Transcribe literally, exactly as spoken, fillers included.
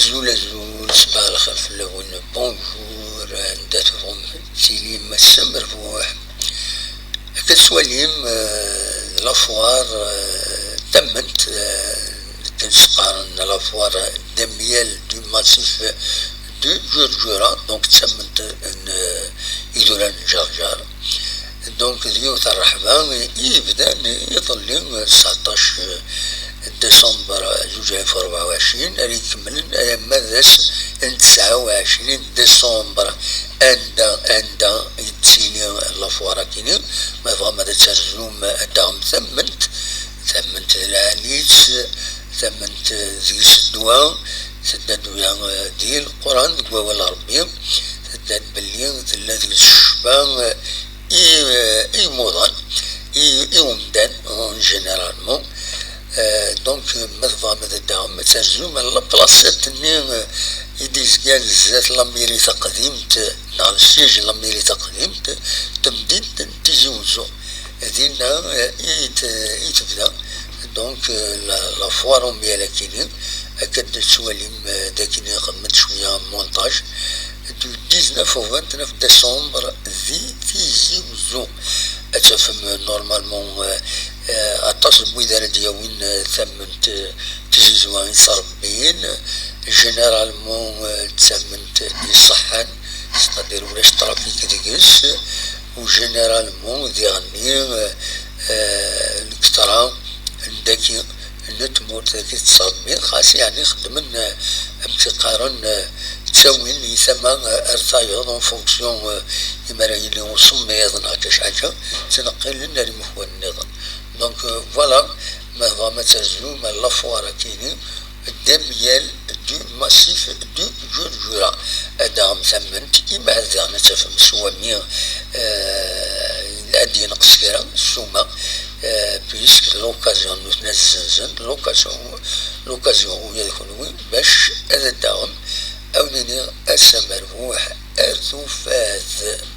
Azul, azul, ṣbaḥ lxir fell-awen, bonjour, anda tebɣum tilim, ass amerbuḥ. Akka tettwalim, eh, la foire, eh, tamemt, eh, akken s-qqaren la foire de miel du massif du Djurdjura, donc d tamemt n, eh, idurar n Ǧerǧer. Donc d yiwet n rreḥba i yebdan iḍelli, tseɛṭac décembre ألفين وأربعة وعشرين, ara ikemmlen alamma d ass n tesɛa u ɛecrin décembre, anda, anda i d-tettili la foire akini. Ma tebɣam ad terzum ad d-taɣem tamemt, tamemt d lɛali-tt, tamemt deg-s ddwa, tedda ddwa di Leqran, deg wawal n Ṛebbi, tedda-d belli tella deg-s ccfa i, i imuḍan, i, i umdan, en généralement. Euh, donc, ma tebɣam ad d-taɣem, ad terzum la placette-nni, euh, i d-yezgan zdat la mairie taqdimt, neɣ le siège n la mairie taqdimt, tamdint n Tizi Wezzu. Dinna, euh, i t-, i tebda, donc, euh, la, la foire au miel akini, akka d-tettwalim, euh, d akini xedmen-d cwiya montage, du dix-neuf au vingt-neuf décembre di Tizi Wezzu. Ad tafem, euh, normalement, euh, euh, aṭas n wid ara d-yawin, euh, tamemt, euh, tizizwa i ttṛebbin. Généralement, euh, d tamemt iṣeḥḥan, c'est-à-dire ulac trafic deg-s, u généralement diɣenni, euh, euh, lketṛa n dagi n tmurt dagi tettṛebbin, xas yeɛni xeddmen, eh, amek i qqaren, eh, ttawin i tama, eh, ar tayeḍ, en fonction, eh, imi ara yili usemmiḍ neɣ ǧac ḥaǧa, ttneqqilen ar imekwan nniḍen. Donc, euh, voilà, ma tebɣam ad terzum la foire akini, de miel du massif du Djurdjura. Ad d-taɣem tamemt, imi ad daɣen ad tafem s wami, euh, ad d-yenqes kra, ssuma, euh, puisque l'occasion, nutni ad zzenzen, l'occasion, l'occasion ula d kenwi, bac ad d-taɣem, ad wen-iniɣ ass amerbuḥ, ar tufat.